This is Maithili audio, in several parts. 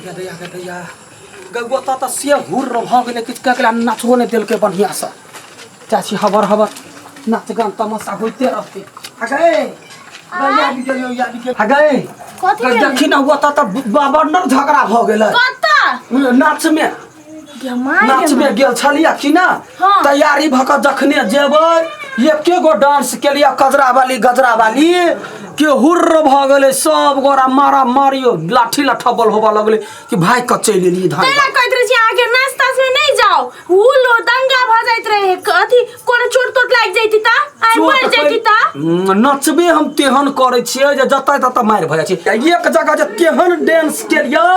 गदैया गदैया गौआ तऽ से हुर भऽ गेलै, किछु कऽ गेलै, नाचबो नहि देलकै बढ़िआँसँ। चाची हबर हबर नाच गान तमाशा होइते रहतै। आ गए गैया आबि गेलियौ, आबि गेल। आ गए। कथी भेलै? देखी ने, ओतऽ तऽ बड़ झगड़ा भऽ गेलै। कतऽ? नाचमे। गे माय गे। नाचमे माय। गेल छलियै कि ना। हाँ। तैयारी भऽ कऽ जखने जेबै, एके गो डांस केलियै, कजरा वाली गजरा वाली के हुर्र भऽ गेलै। सब गोरा मारा मारियो लाठी लठब्बल होबऽ लगलै कि भागि कऽ चलि एलियै धान। तैला कहैत रहै छी अहाँके नाच ताच में नहि जाओ, उ लो दंगा भऽ जाइत रहे, अथी कोनो चोट तोट लागि जैती त आइ मरि जैती त। नचबे हम तेहन करै छियै जे जतऽ ततऽ मारि भऽ जाइ छै। एक जगह जे तेहन डांस केलियै,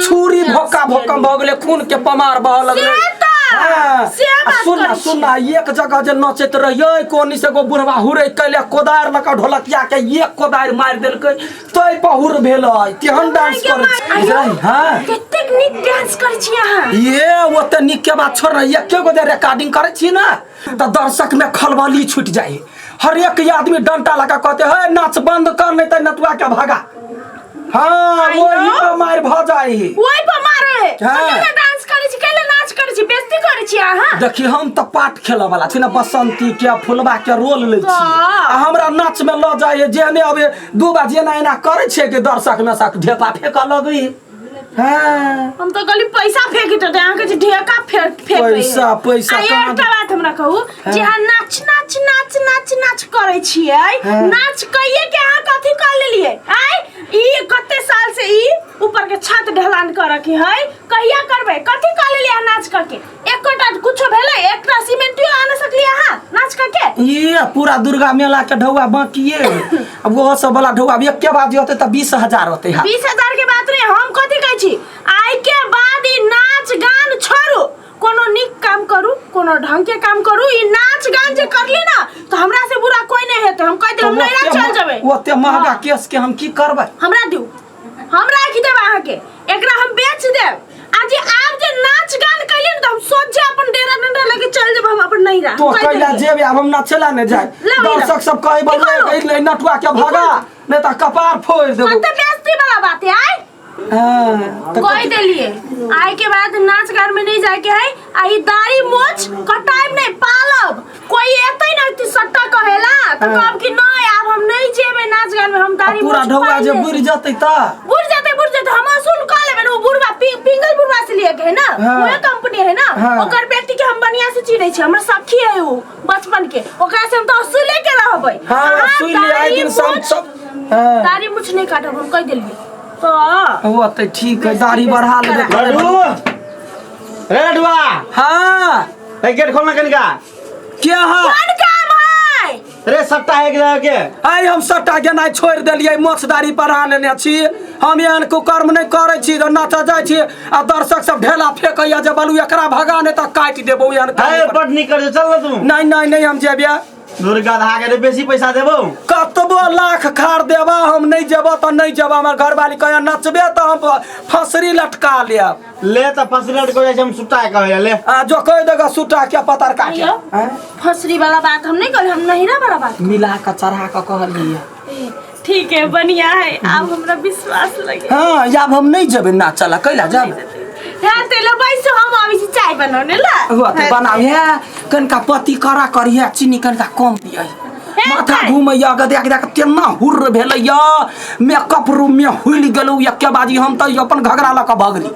छुरी भोका भोका भऽ गेलै, खून के पमार बहऽ लगलै। से तऽ, हाँ। से आ बात सुन करै छी। सुन, एक जगह जे नचैत रहियै, कोनी से एगो बुढ़वा हुरै कैले कोदारि लऽ कऽ ढोलकिया के एक कोदारि मारि देलकै, तै पहुर भेलै। तेहन डांस करै छी, बुझलही? हाँ। कतेक नीक डांस करै छी अहाँ। ये ओते नीक के बात छोड़, एके गो जे रिकॉर्डिंग करै छी ना तऽ दर्शक में खलबली छूट जाए। हर एक आदमी डंटा लगा कहते है, नाच बंद कर, नहीं तऽ नटुआ के भगा। हाँ। आइयो। वही पर मार भऽ जाए। ओहि पर मारे है? हाँ। तो केना डांस करै छी, केना नाच करै छी, बेइज्जती करै छी अहाँ? देखी, हम तऽ पाट खेलऽ वाला छी ने, बसंती के फुलबा के रोल लै छी। वाह। आ हमरा नाच में लऽ जाइए, जेहने अबे दू बार जेना एना करै छियै कि दर्शक में से ढेपा फेंकऽ लगै। हाँ। हम तो कहली पैसा फेंक देते, अहाँ कहै छी ढेका फेंक फेंक। पैसा, पैसा आ कहाँ? एकटा बात हमरा कहू जे अहाँ नाच नाच नाच नाच नाच करै छियै, हाँ। नाच कहिए के अहाँ कथी कर लेलियै? आय ई कते साल से ई ऊपर के छत ढलान करऽ के है, कहिया करबै? कथी कर लेलियै अहाँ नाच करके? एकोटा कुछो भेलै? एकटा सीमेंटियो आन सकलियै अहाँ नाच करके? ये पूरा दुर्गा मेला के ढौआ बाकिए, अब ओहो सब वाला ढौआ एके बार जे होतै तऽ 20,000 होतै। हाँ। 20,000 के बात नहीं, हम कथी कहै छी, आइ के बाद ई नाच गान छोड़ू, कोनो नीक काम करू, कोनो ढंग के काम करू। ई नाच गान जे करली ना तो हमरा से बुरा कोई नहीं हेतै, हम कहि देब, हम नैहरा चल जेबै। ओते महंगा केस के हम की करबै? हमरा दियौ, हम राखि देब अहाँके, एकरा हम बेच देब। आ जे आब जे नाच गान कैली ने तऽ हम सोझे अपन डेरा डंडा लेके चल जेब, हम अपन नैहरा। तो कहि कैला देलियै। जेबे? आब हम नाचेला नहि जाय। ला, ला। दर्शक सब कहै बजलै, निकलो। "ए, नटुआ के भगा, नहीं तऽ कपार फोड़ि देबो।" कते बेइज्जती वाला बात है आय। हाँ, तऽ कहि देलिए आइ के बाद नाच गान में नहीं जाके है, आ ई दाढ़ी मोछ कटाइब नहीं, पालब। कोई एतै ना कि सट्टा कहेला तो हाँ। कहब कि नहीं, आब हम नहीं जेबै नाच गान में, हम दाढ़ी पूरा मोछ ढौआ पाल जे लेब। बुड़ि जेतै तऽ? बुढ़ जाते, बुढ़ जाते, हम असूल कऽ लेबै ने। ओ बुढ़वा पिंगल बुढ़वा से लिए के है ना। हाँ। वह कंपनी है ना। हाँ। ओकर बेटी के हम बढ़िया से चिन्है छी, हमर सखी है उ बचपन के, ओकरा से हम तो असूले के रहबै। हाँ। अहाँ सुनि ले, आइ दाढ़ी दिन से हम मोछ- सब हाँ। दाढ़ी मुछ नहीं काटब, हम कहि देलिए तो। ओ तऽ ठीक है, दाढ़ी बढ़ा लेबै। लड्डू रे लड्डुआ। हाँ। ए, गेट खोलना कनिका। के है? कोन काम है? रे सट्टा है एक जगह के। आइ हम सट्टा गेनाइ छोड़ि देलियै, मोछदारी बढ़ा लेने छी। हम एहन कुकर्म नहि करै छी जे नाचऽ जाइ छी आ दर्शक सब ढेला फेकैया जे बलू एकरा भगा, नहि तऽ काटि देबौ। एहन काम है नहि कर- बड नीक कर, चल ना तू। नहि नहि नहि, हम जेबै। दुर्गा धा के रे बेसी पैसा देबौ। कतबो लाख खार देबा, हम नहि जेबऽ तऽ नहि जेबऽ। हमर घरवाली कहैया नचबे तऽ हम फसरी लटका लेब। ले तऽ फसरी लटको जाइ छै, हम सुट्टा के कहै ले। आ जो कहि देगा सुट्टा के पतरका के। आइयो। आँय? फसरी वाला बात हम नहीं कहली, हम नहिरा वाला बात। मिला कऽ चढ़ा कऽ कहलियै। ए, ठीक है, बढ़िया है, आब हमरा विश्वास लगे। हाँ, आब हम नहि जेबै नाचऽ लए। कैला जेबै? हाँ ते लो बैसो, हम आबै छी चाय बनौने ला। हो तऽ बनाब हे, कनिका पत्ती कड़ा करिहे, चीनी कनिका कम दियै। हे माथा दाइ। घूमैया गदे गदे के तेना हुर्र भेलैया, मेकअप रूम में हुलि गेलहुँ एके बाजी। हम तऽ अपन घघरा लऽ कऽ भगली।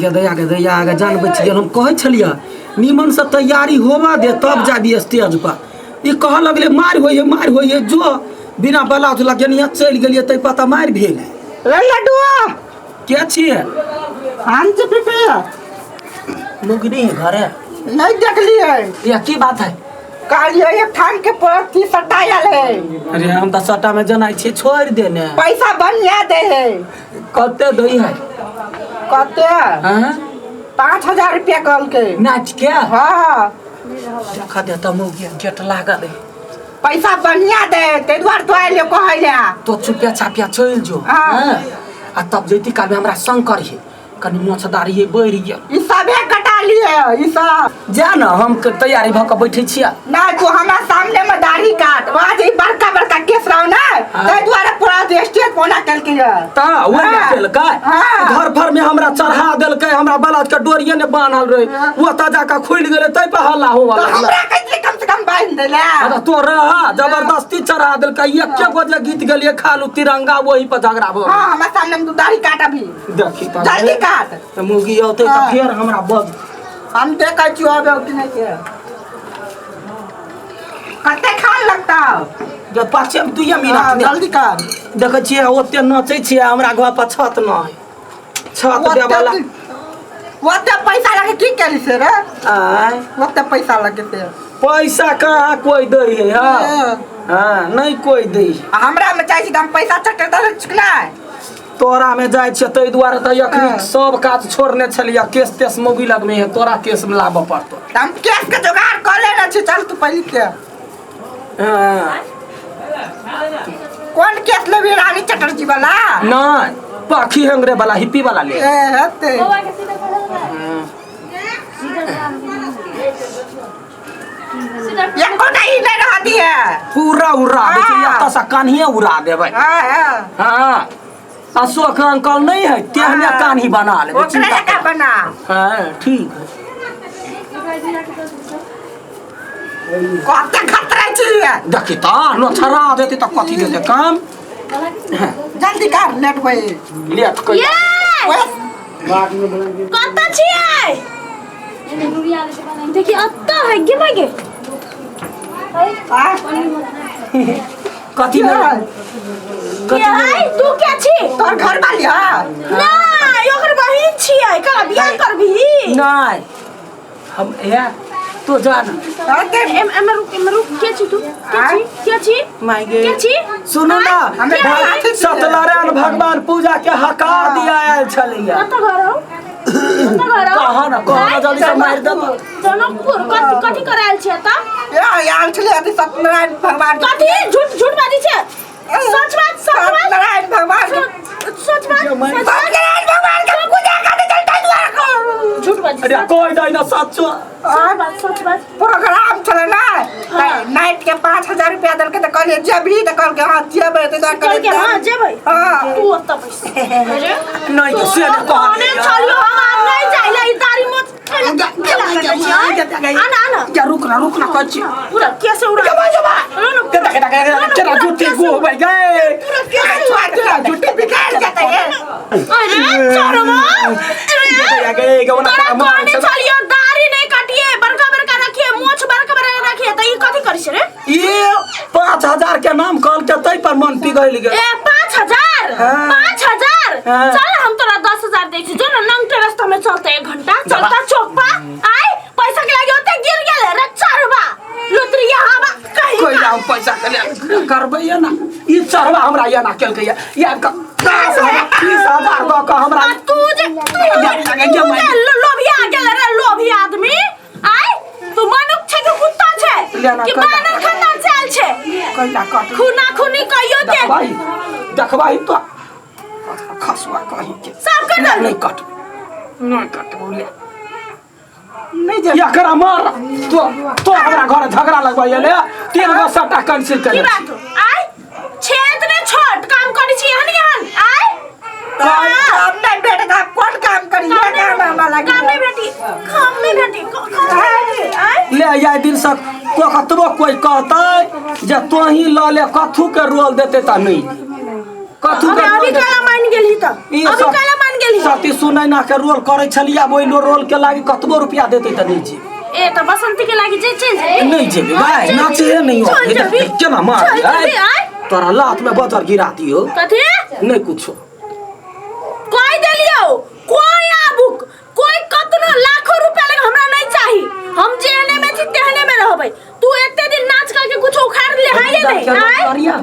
गदैया गदैया गे, जान बचि गेल। हम कहै छलियै नीमन से तैयारी होबऽ दे तब जाबी स्टेज पर, ई कहऽ लगलै मारि होइए, मारि होइए। जो बिना ब्लाउज लगेनिये चलि गेलियै, ताहि पर तऽ मारि भेल। रे लड्डुआ। के छियै? हम छी पीपी। मुगनी है घरे? नहीं देखलिए। ये की बात है? कहलिए एक ठाम के प्रति सटायल है। अरे हम तऽ सट्टा में जनाइ छियै, छोड़ि देने। पैसा बढ़िया दे है। कते दै है? कते? हाँ? 5,000 रुपया कहलके। नाच के? हाँ। देख दे तऽ मुगी गेट लागल है। पैसा बढ़िया दे, ताहि दुआरे तो आइलियो कहै ले। तो चुपिया चापिया चलि जो। हाँ। हाँ? आ तब जैती काल में हमरा संग करिहे, कनि मोछदारी बढ़ि गेल। ई सबे कटा लिए ई सब। जा न, हम तैयारी भऽ कऽ बैठै छियै। ना, तू हमरा सामने में दाढ़ी काट, वहाँ जे ई बड़का बड़का केस रहो ना, ताहि दुआरे पूरा जे स्टेज पोना केलकै ये। तऽ वएह हाँ। केलकै। हाँ। घर पर में हमरा चढ़ा देलकै, हमरा बलद के डोरिये ने बान्हल रहे, ओतऽ जाकऽ खुलि गेलै, ताहि पर हल्ला होबऽ तो लगलै। हमरा कहिए कम से कम बांध देले। अरे तो रह, जबरदस्ती चढ़ा देलकै। एके गो जे गीत गेलियै खालू तिरंगा, वही पर झगड़ा भऽ हाँ, हमरा सामने में तू दाढ़ी काट अभी। देखी तऽ। जल्दी काट। मुगी औतै तऽ हाँ। फेर हमरा बज। हम देखै छियो अबे कि नहीं के। कते खान लगता? जे 5 2 मिनट। हाँ, जल्दी कर। देखै छियै, ओते नचै छियै, हमरा घर पर छत नहि, छत देवला। ओते पैसा लगे की केली से रे? आय? ओते पैसा लगे से। पैसा कहाँ कोई दै है? हाँ। हाँ। हाँ, नहीं कोई दै है। आ हमरा में चाहे छी तऽ हम पैसा चटे दऽ छी नहि? तोरा में जाइ छियै ताहि दुआरे तऽ अखनी हाँ। सब काज छोड़ने छलियै, केस तेस मौगी लगमे है, तोरा केस में लाबऽ पड़तौ। तऽ हम केस के जोगाड़ कऽ लेने छी, चल तू पहिले के। हाँ। कोन केस लेबही, रानी चटर्जी वाला? नहि, पाखी हेंगरे वाला, हिप्पी वाला ले। ए हेतै। एकोटा ई नहि रह दिहे। पूरा उड़ा दै छै। हाँ। एतऽ से कान्हिए उड़ा देबै। हाँ हाँ। हाँ, अशोक अंकल नहीं है तेहने हाँ। कान्ही बना लेबै। ओकरे चिंता जकाँ बना। हाँ, ठीक है। कते खतरा छी। देखी तऽ लोथरा देतै तऽ कथी देतै काम? जल्दी कर, लेट होई। लेट कर। ये कतऽ छियै? देखिए अत्ता है गे भाई गे। आ कथी भेलै? के है तू? के छी? तोहर घर वाली है? नहीं, ओकर बहिन छियै। का बियाह करबही? नहीं, हम या तो जान। अते एम एम रुक, एम रुक। के छी तू? के छी? के छी? माय गे। के छी? सुनू ना। हमे साथी छियै। सत्यनारायण भगवान पूजा के हकार दिया आयल छलैया। कतऽ घर हौ? कतऽ घर हौ? कहाँ न कहाँ न, जल्दी से मारि देबो। जनकपुर। कथी कथी करायल छियै तऽ? ए आयल छलै अथी सत्यनारायण भगवान के। कथी झूठ झूठ बाजै छै? सच बात, सच बात। सत्यनारायण भगवान के। सच बात, सच बात। सत्यनारायण भगवान के पूजा करे चलते दुआरे को। झूठ बाजै। अरे कोई दै ना सचो। सच बात, सच बात। प्रोग्राम छलै ना, नाइट के 5000 रुपया देलकै तऽ कहलियै जेबही? तऽ कहलकै हँ जेबै। तऽ दुआरे कहलकै हँ जेबै। हाँ। तू ओतऽ बैस। अरे नहीं तो से नहीं कहने कहलियै। छलियो हम आब नहीं जाइले, ई दाढ़ी मोछ कैला कैला कटै छियै? आना आना। या रुक ना, रुक ना, कहै छी। पूरा केसे उड़ा। जबा जबा। नो, नो, केना केना केना केना जुट्टी गो भाई गए। पूरा केसे उड़ा। केना जुट्टी बिगाड़ जेतै ये। अरे चोरवा, अरे गए गवना। तोरा कहने छलियो दाढ़ी नहीं काटिए, बड़का बड़का रखिए, मोछ बड़का बड़का रखिए, त ई कथी करै छै रे? ये 5000 के नाम कहल के तै पर मन पिघल गेल। ए 5000? हाँ। 5000? हाँ। चल, हम तोरा 10,000 दै छी, जो न नंगटे रास्ता में चलते, 1 घंटा चलता चौक पर। आय पैसा के लागे ओते गिर गेले रे चरवा लुतरिया हवा कहीं। कोई हम पैसा के लिए करबै ये ना, ई चढ़वा हमरा ये ना केलकै ये या 10,000 20,000 दऽ कऽ हमरा। आ तू जे तू या, जे या, या, तू माय। जे लोभिया गेल रे, लोभी आदमी। आय तू मनुख छै कि कुत्ता छै? लेना कि कैला। बानर खानदान से आयल छै? कैला कट। खूना खूनी कहियो के। देखबाही देखबाही तो खसुआ कहीं के। सब कटल। नहीं, नहीं कट, नहीं कट बोले। नहि जे एकरा मार तो तो हमरा घर झगड़ा लगबै ले, तीन गो सट्टा कैंसिल की कर। बात हो? आय छेद ने छोट काम करै छी हन हन आय। काम नहि भेटत, आब कोन काम करी? ये काम हमरा लागी। काम नहीं भेटी, काम नहीं भेटी, काम नहीं भेटी आय। ले आइ दिन से को कतबो कोई कहतै जे तोही लऽ ले, कथू के रोल देते तऽ नहीं कथू के अबे रोल अभी देतै। काला मान गेलही तऽ ई अभी सब काला मान गेलही? सती सुनैना के रोल करै छलियै, आब ओहि रोल के लागी कतबो रुपया देतै तऽ नहीं जेबै। ए तऽ बसंती के लागी जे चलि जेबही। नहीं जेबै गाय, नाचे नहीं हो। चल जेबही। केना मार चल जेबही, आय। तोरा लात में बजर गिरा दियो। कथी? नहीं कुछो। कोई देलियो कोई आबुक कोई कतनो लाखों रुपया लगे हमरा नहीं चाही, हम जेहने में छी तेहने में रहबै। तू एते दिन नाच करके कुछ उखाड़ ले है रुदल नहीं के रोल आय? करिया।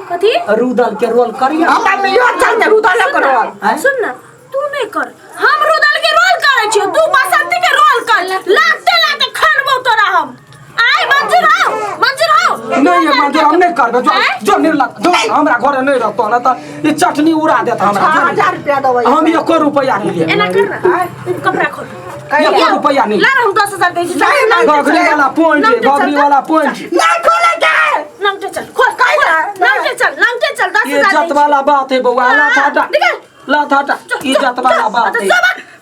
कथी? रुदल के रोल करिया। हमरा में यो चलते रुदल करो। आँय? सुन ना, तू नहीं कर, हम रुदल के रोल करै छियो, तू बसंती के रोल कर। लाते लाते खनबो तोरा हम। आय मंजूर हो, मंजूर हो। नहीं एक बार जो हम नहीं करबे जो जो निर्लक जो हमरा घरे नहीं रहतो ना त ई चटनी उड़ा देत हमरा 6000 रुपया देबै हम एको रुपया नहीं लेब एना कर ना कपड़ा खोल एको रुपया नहीं ला ना, हम 10,000 दै छी। नहीं, नहीं, घघरी वाला पॉइंट नमटे चल, घघरी वाला पॉइंट नहीं खोले के नमटे चल खोल कैला? नमटे चल नमटे चल 10,000 इज्जत दै छी। वाला बात है बउआ लात हटा निकल। लात हटा इज्जत वाला बात है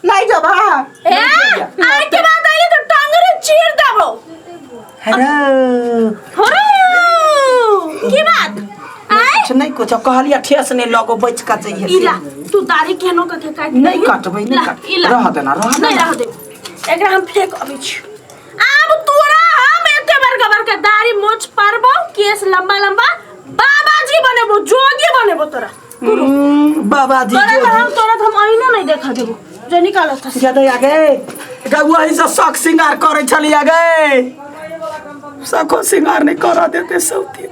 नहीं जब हाँ ए आइ के बाद आइली तो टांगरे चीर देबो। अरे हो की बात आइ कुछ नहीं कुछ कहलिया ठेस नहीं लगो बच का चाहिए इला तू दाढ़ी केनो के काट नहीं काटबै, नहीं ला, काट- इला। रह देना, रह नहीं देना। रह दे एकरा हम फेंक अबै छी। आब तोरा हम एते बड़का बड़का दाढ़ी मोछ पारबो केस लंबा लंबा बाबाजी बनेबो जोगी बनेबो तोरा। बाबा जी तोरा तो हम तोरा तो हम आईनो नहीं देखा देबो जो निकालो था। ज्यादा आगे वही से शौक श्रृंगार करे छलिया गे शौको श्रृंगार नहीं करा देते सौती।